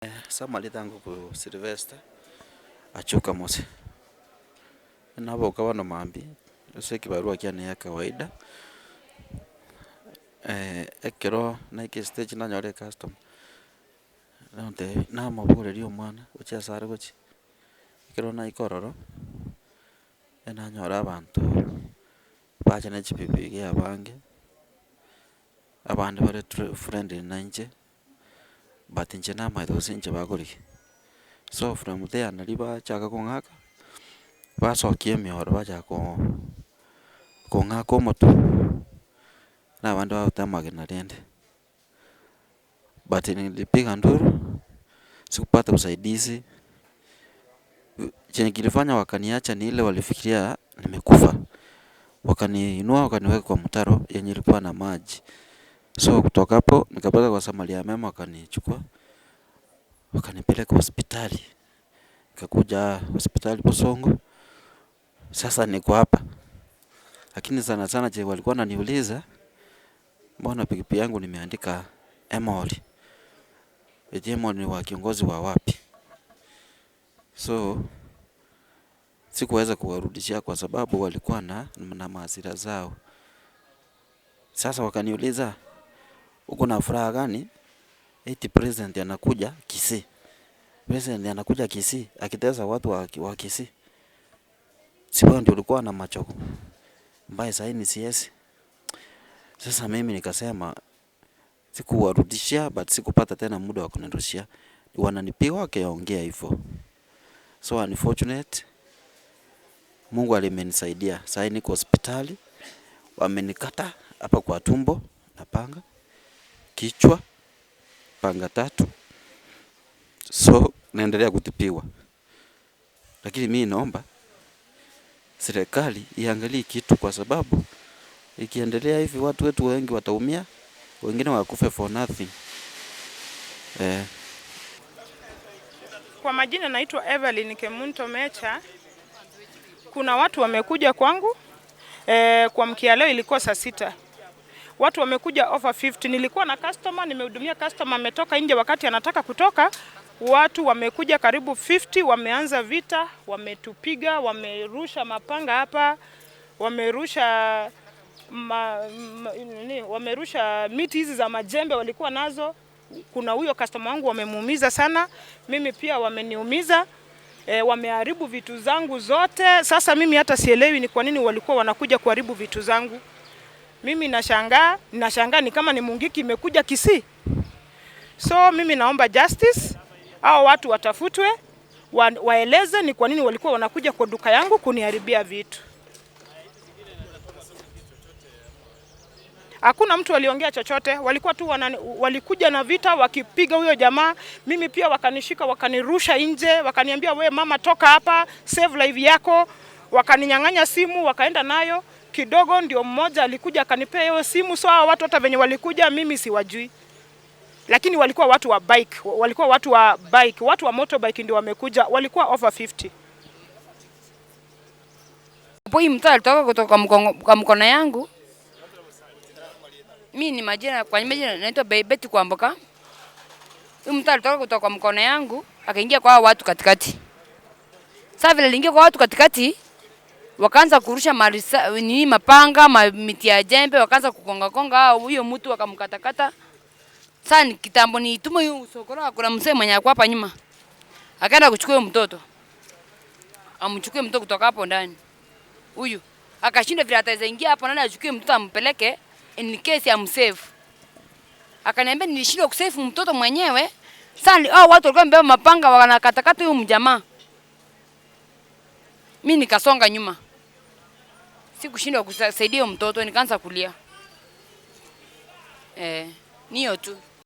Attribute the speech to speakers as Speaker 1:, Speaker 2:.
Speaker 1: Ase amarita ango Sylvester Achuka Mose, naboka bono mambia ase ekibarua kiane ya kawaida, ekero naika estage nanyora ecustomer, nantebia namoboreria omwana gochia ase are gochia, ekero naika ororo, nanyora abanto bacha na chipikipiki abange, abande bare friendly na inche. But inche namaete gose inche bakorigia. So from there naria bachaka kong'aka, basokia emioro bachaka koo kong'aka omotwe, na abande bagote amagena rende. But nilipiga nduru, sikupata usaidizi, chenye kilifanya wakaniacha ni ile walifikiria nimekufa. Wakaniinua wakaniweka kwa mtaro yenye ilikuwa na maji. So kutoka hapo nikapata kwa Samaria mema wakanichukua wakanipeleka hospitali. Nikakuja hospitali Bosongo. Sasa niko hapa. Lakini sana sana che walikuwa wananiuliza, mbona pikipiki yangu nimeandika Emoli? Eti Emoli ni wa kiongozi wa wapi? So sikuweza kuwarudishia kwa sababu walikuwa na mahasira zao. Sasa wakaniuliza, uko na furaha gani? Eti president anakuja Kisii. President anakuja Kisii akitesa watu wa Kisii. Si wewe ndio ulikuwa na macho ambaye sasa ni CS. Sasa mimi nikasema sikuwarudishia, but sikupata tena muda wa kunirudishia. Wananipiga wakiongea hivyo. So unfortunate, Mungu alimenisaidia. Sasa niko hospitali, wamenikata hapa kwa tumbo na panga, kichwa panga tatu. So naendelea kutibiwa. Lakini mimi naomba serikali iangalie kitu kwa sababu ikiendelea hivi watu wetu wengi wataumia, wengine wakufe for nothing. Eh.
Speaker 2: Kwa majina naitwa Evelyn Kemunto Mecha. Kuna watu wamekuja kwangu kuamkia leo ilikuwa saa 6. Watu wamekuja over 50. Nilikuwa na customer, nimehudumia customer ametoka nje wakati anataka kutoka. Watu wamekuja karibu 50, wameanza vita, wametupiga, wamerusha mapanga hapa, wamerusha wamerusha miti hizi za majembe walikuwa nazo. Kuna huyo customer wangu wamemuumiza sana, mimi pia wameniumiza. Wameharibu vitu zangu zote. Sasa mimi hata sielewi ni kwa nini walikuwa wanakuja kuharibu vitu zangu. Mimi nashangaa ni kama ni Mungiki imekuja Kisii. So mimi naomba justice, hao watu watafutwe, waeleze ni kwa nini walikuwa wanakuja kwa duka yangu kuniharibia vitu. Hakuna mtu aliongea chochote, walikuwa tu walikuja na vita wakipiga huyo jamaa. Mimi pia wakanishika wakanirusha nje, wakaniambia we mama toka hapa, save life yako. Wakaninyang'anya simu wakaenda nayo. Kidogo ndio mmoja alikuja akanipea hiyo simu. So hao watu hata venye walikuja mimi siwajui. Lakini walikuwa watu wa bike, walikuwa watu wa bike, watu wa motorbike ndio wamekuja, walikuwa over 50.
Speaker 3: Hapo hii mtu alitoka kutoka kwa mkono yangu. Mimi ni majina, kwa majina naitwa Betty Kwamboka. Huyu mtu alitoka kutoka kwa mkono yangu akaingia kwa watu katikati. Sasa vile aliingia kwa watu katikati, wakaanza kurusha nini mapanga, miti ya jembe, wakaanza kukonga konga huyo mtu wakamkatakata. Sasa ni kitambo niitume huyo usokoro, kuna mzee mwenye alikuwa hapa nyuma. Akaenda kuchukua huyo mtoto. Amchukue mtoto kutoka hapo ndani. Huyu akashinda vile ataweza ingia hapo ndani achukue mtoto ampeleke in case amsave. Akaniambia nilishindwa kusave mtoto mwenyewe. Sasa hao watu walikuwa wamebeba mapanga wanakatakata huyu mjamaa. Mimi nikasonga nyuma. Sikushindwa kusaidia mtoto, nikaanza kulia. Niyo tu.